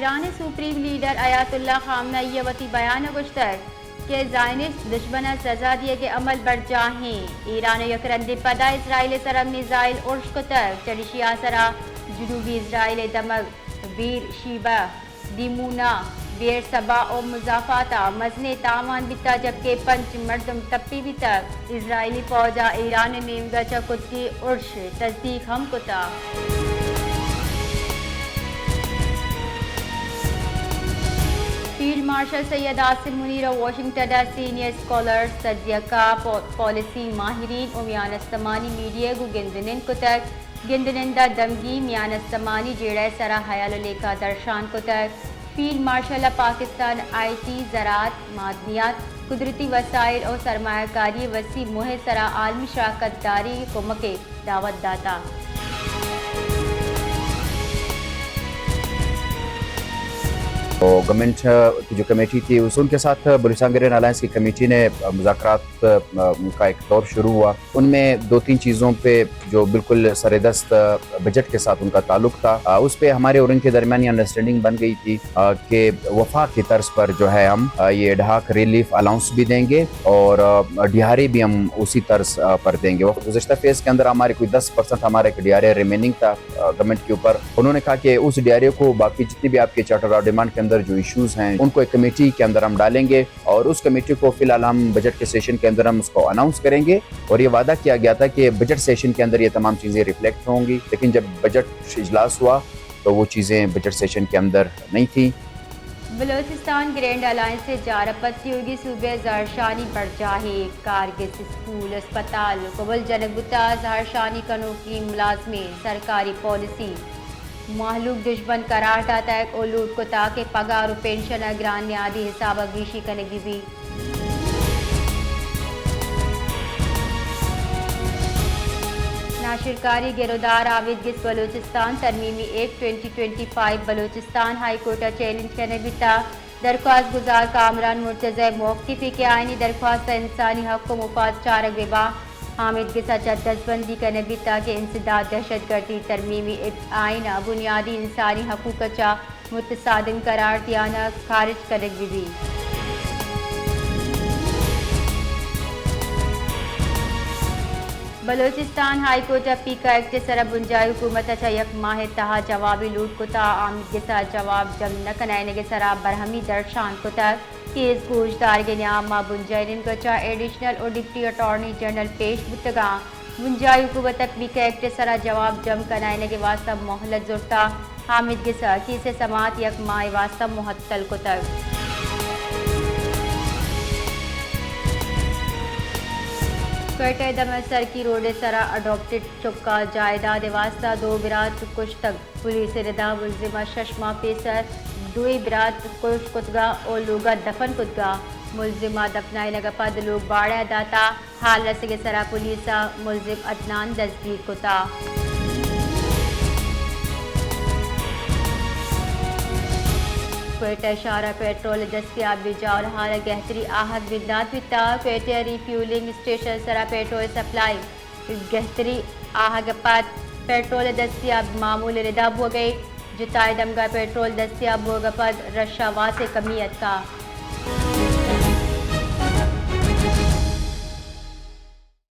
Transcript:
ایران ءِ supreme leader آیت اللہ خامنہ ای ءَ وتی بیان ءَ گوشتگ کہ زائونسٹ دژمن ءَ سزا دیگ ءِ عمل برجاہ ایں۔ ایران ءَ یک رندے پدا اسرائیل ءِ سرا میزائل ارش کتگ، چریشی ءِ آسرا جنوبی اسرائیل ءِ دمگ بیر شیبہ، دیمونا، بیر سبا ءُ مضافات ءَ مزنیں تاوان بیتگ، جبکہ پنچ مردم ٹپی بیتگ۔ اسرائیلی فوج ءَ ایران ءِ نیمگ ءَ چہ کتگیں ارش ءِ تصدیق ہم کتگ۔ فیلڈ مارشل سید عاصم منیر ءَ واشنگٹن ءَ سینئر اسکالرز، تجزیہ کار، پا-، پالیسی ماہرین ءُ میان استمانی میڈیا ءَ گوں گند ءُ نند کتگ۔ گند ءُ نند ءَ دمگی میان استمانی جیڑہ ءِ سرا ہیال ءُ لیکہ درشان کتگ۔ فیلڈ مارشل ءَ پاکستان ءَ آئی ٹی، زراعت، معدنیات، قدرتی وسائل ءُ سرمایہ کاری ءِ وسیع موہ ءِ سرا عالمی شراکت داری ءِ کمک ءِ دعوت داتگ۔ تو گورنمنٹ کی جو کمیٹی تھی، اس، ان کے ساتھ بلوچستان گرین الائنس کی کمیٹی نے مذاکرات کا ایک دور شروع ہوا۔ ان میں دو تین چیزوں پہ جو بالکل سر دست بجٹ کے ساتھ ان کا تعلق تھا، اس پہ ہمارے اور ان کے درمیان یہ انڈرسٹینڈنگ بن گئی تھی کہ وفاق کی طرز پر جو ہے ہم یہ ایڈ ہاک ریلیف الاؤنس بھی دیں گے اور ڈی آر اے بھی ہم اسی طرز پر دیں گے۔ گزشتہ فیز کے اندر ہمارے کوئی دس پرسنٹ ہمارا ایک ڈی آر اے ریمیننگ تھا گورنمنٹ کے اوپر۔ انہوں نے کہا کہ اس ڈی آر اے کو باقی جتنی بھی آپ کے چارٹر آف ڈیمانڈ کے اندر جو ایشوز ہیں، ان کو ایک کمیٹی کے اندر ہم ڈالیں گے۔ اور اس کمیٹی کو فی الحال ہم بجٹ کے سیشن کے اندر ہم اس کو اناؤنس کریں گے، اور یہ وعدہ کیا گیا تھا کہ بجٹ سیشن کے اندر یہ تمام چیزیں ریفلیکٹ ہوں گی، لیکن جب بجٹ اجلاس ہوا تو وہ چیزیں بجٹ سیشن کے اندر نہیں تھیں۔ بلوچستان گرینڈ الائنس ءِ جار ءَ پد تیوگیں صوبہ ءِ زہرشانی برجاہ ایں، کارگس اسکول، ہسپتال کبل جنگ بوتگ، زہرشانی کنوکیں ملازمین سرکاری پالیسی مہلوک دژمن قرار داتگ ءُ لوٹ کتگ کہ پگار ءُ پنشن ءِ گران نیادی حساب ءَ گیشی کنگ بہ بیت۔ ناشرکاری گرودار حامد گس بلوچستان ترمیمی act twenty twenty five Balochistan high court ءَ چیلنج کنگ بیتگ۔ درخواست گزار کامران مرتضی ءِ موقف ایں کہ آئینی درخواست ءَ انسانی حق ءُ مفاد چارگ بہ باں۔ حامد گس ءَ چہ دزبندی کنگ بیتگ کہ انسداد دہشت گردی ترمیمی آئین ءَ بنیادی انسانی حقوق ءَ چہ متصادم قرار دیان ءَ خارج کنگ بہ بیت۔ بلوچستان ہائی کورٹ ءَ پیکا ایکٹ ءِ سرا بنجاہی حکومت ءَ چہ یک ماہ ءِ تہا جوابی لوٹ کتگ۔ حامد گس ءَ جواب جم نہ کنائینگ ءِ سرا برہمی درشان کتگ۔ کیس گوشدارگ ءِ نیام ءَ بنجاہی نیمگ ءَ چہ ایڈیشنل ءُ ڈپٹی اٹارنی جنرل پیش بوتگ اَنت۔ بنجاہی حکومت ءَ پیکا ایکٹ ءِ سرا جواب جم کنائینگ ءِ واستہ مہلت زرتگ۔ حامد گس ءَ کیس ءِ سماعت یک ماہ ءِ واستہ معطل کتگ۔ کوئٹہ ءِ دمگ سرکی روڈ ءِ سرا اڈاپٹڈ چک ءَ جائیداد ءِ واستہ دو برات کشتگ۔ پولیس ءِ ردا ملزم ءَ شش ماہ پیسر دوئیں برات کشت کتگ ءُ لوگ ءَ دفن کتگ۔ ملزم ءَ دفنائینگ ءَ پد لوگ باڑہ ءَ داتگ۔ ہال رسگ ءِ سرا پولیس ءَ ملزم عدنان دزگیر کتگ۔ کوئٹہ شہر ءَ پیٹرول ءِ دستیابی جاور ہال ءَ گہتری آہگ بندات بیتگ۔ کوئٹہ ءِ ری فیولنگ اسٹیشن ءِ سرا پیٹرول سپلائی گہتری آہگ ءَ پد پیٹرول ءِ دستیابی معمول ءِ ردا بوگ ءَ ایں۔ جتائیں دمگ ءَ پیٹرول دستیاب بوگ ءَ پد رش ءَ واسیں کمی اتکگ۔